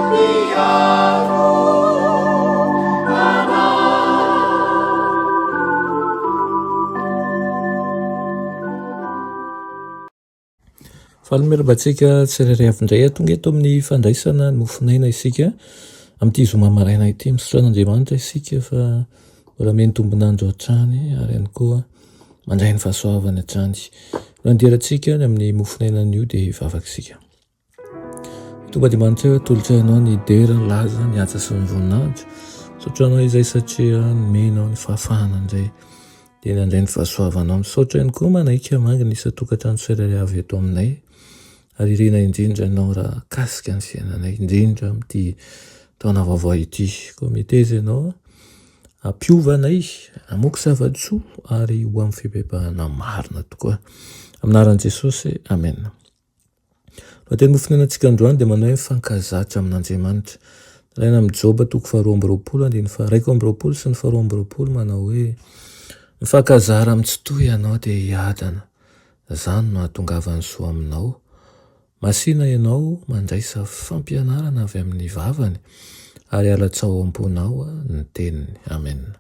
Mpiaro anay. Faly miarahaba antsika tsirairay avy indray tonga eto amin'ny fandraisana ny mofon'aina isika amin'ity zoma maraina ity. Misaotra an'Andriamanitra isika fa mbola omeny tombon'andro hatrany ary ihany koa mandray ny fahasoavany hatrany. No andirantsika ny amin'ny mofon'aina anio dia hivavaka isika. Tompo Andriamanitra eo, atolotra Ianao ny dera, ny laza, ny haja sy ny voninahitra. Misaotra Anao izay satria nomenao ny fahafahana indray dia nandray ny fahasoavanao. Misaotra ihany koa manaiky hamangy ny isan-tokantrano tsirairay avy eto aminay. Ary irina indrindra Ianao raha kasika ny fiainanay, indrindra amin'ity taona vaovao ity. Koa meteza Ianao hampiova anay, hamoky zava-tsoa ary ho amin'ny fibebahana marina tokoa. Amin'ny anaran'i Jesosy, Amena. Raha teny nofonenantsika androany dia manao hoe mifankazatra amin'Andriamanitra. Nalaina amin'i Joba toko faharoa amby roapolo andininy faha-iraika amby roapolo sy ny faharoa amby roapolo manao hoe mifankazara amin'ny tsitoha ianao dia hiadana. Izany no hahatongavan'ny soa aminao. Masìna ianao mandraisa fampianarana avy amin'ny vavany ary alatsao ao am-ponao ny teniny. Amena.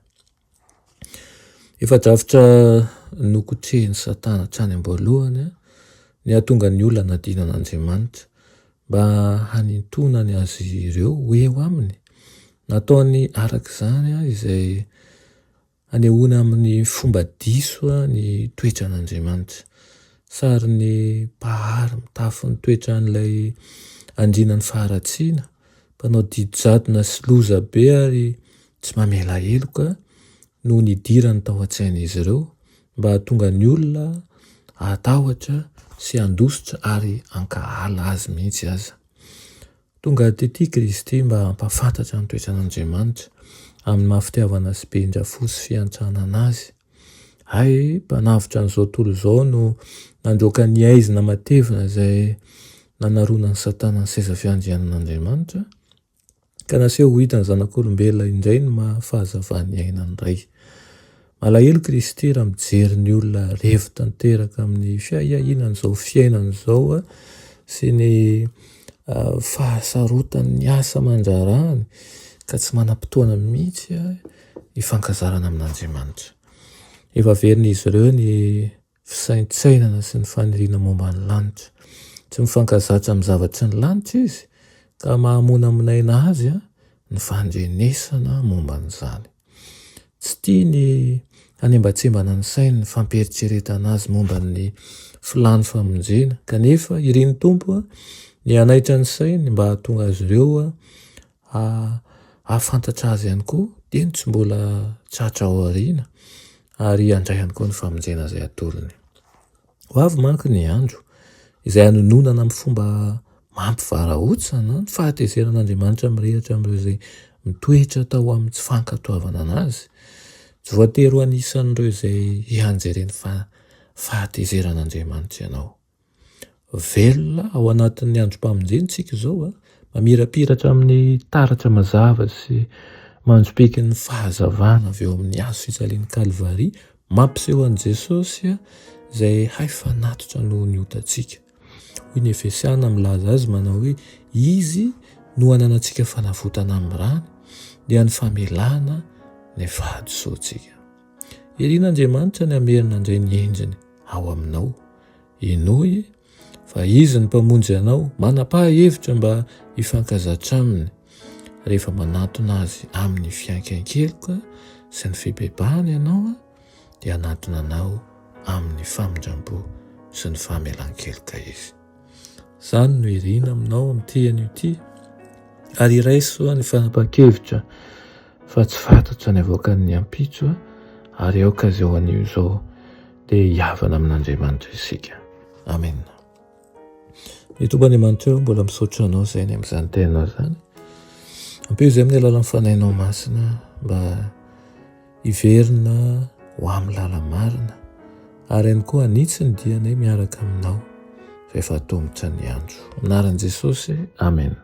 Efa drafitra nokotrehin'i Satana hatrany am-boalohany ny hahatonga ny olona hanadino an'Andriamanitra, mba hanintonany azy ireo ho eo aminy. Nataony araka izany izay hanehoana amin'ny fomba diso ny toetran'Andriamanitra. Sarin'ny Mpahary mitafy ny toetran'ilay andrianan'ny faharatsiana, mpanao didy jadona sy loza be ary tsy mamela heloka no nidirany tao an-tsain'izy ireo mba hahatonga ny olona hatahotra sy handositra ary hankahala azy mihitsy aza. Tonga tety Kristy mba hampahafantatra ny toetran'Andriamanitra amin'ny maha fitiavana sy be indra-fo sy fiantrana Azy. Hay, Mpanavotra an'izao tontolo izao no nandroaka ny haizina matevina izay nanaronan'i Satana ny seza fiandrianan'Andriamanitra, Ka naseho ho hitan'ny zanak'olombelona indray ny maha fahazavan'ny aina ny Ray. Malahelo Kristy raha mijery ny olona revo tanteraka amin'ny fiahiahiana an'izao fiainana izao sy ny fahasarotan'ny asa aman-draharahany ka tsy manam-potoana mihitsy hifankazarana amin'Andriamanitra. Efa averin'izy ireo ny fisaintsainana sy ny faniriana momba ny lanitra. Tsy mifankazatra amin'ny zavatry ny lanitra izy, ka mahamonamonaina azy ny fandrenesana momba an'izany. Tsy tiany hanembantsembana ny sainy ny fampieritreretana azy momba ny filàny famonjena, kanefa irin'ny Tompo ny hanaitra ny sainy mba hahatonga azy ireo hahafantatra azy ihany koa, dieny tsy mbola tratra ao aoriana, ary handray ihany koa ny famonjena izay atolony. Ho avy manko ny andro izay hanononana amin'ny fomba mampivarahontsana ny fahatezeran'Andriamanitra mirehitra amin'ireo izay mitoetra tao amin'ny tsy fankatoavana Azy. Tsy voatery ho anisan'ireo izay hianjeren'ny fahatezeran'Andriamanitra ianao. Velona ao anatin'ny androm-pamonjena isika izao, mamirapiratra amin'ny taratra mazava sy manjopiaky ny fahazavana avy eo amin'ny hazo fijalian'i Kalvary, mampiseho an'i Jesosy izay hay fanatitra noho ny otantsika. Hoy ny Efesiana milaza azy manao hoe Izy no ananantsika fanavotana amin'ny rany, dia ny famelana ny fahadisoantsika. Irin'Andriamanitra ny hamerina indray ny endriny ao aminao. Henoy fa Izy no Mpamonjy anao, manapaha hevitra mba hifankazatra Aminy. Rehefa manatona Azy amin'ny fiankin-keloka sy ny fibebahana ianao, dia hanatona anao amin'ny famindram-po sy ny famelan-keloka Izy. Izany no irina aminao amin'ity anio ity, ary iraiso ny fanapahan-kevitra fa tsy fantatro ny avoakan'ny ampitso, ary aoka izao anio izao dia hihavana amin'Andriamanitra isika. Amena. Ny Tompo Andriamanitra eo mbola misaotra anao izay ny amin'izany teninao izany. Ampio izay amin'ny alalan'ny fanahinao masina mba hiverina ho amin'ny lala-marina ary ihany koa hanitsy ny dianay miaraka aminao rehefa atomotra ny andro. Amin'ny anaran'i Jesosy, amena.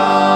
Aleloia.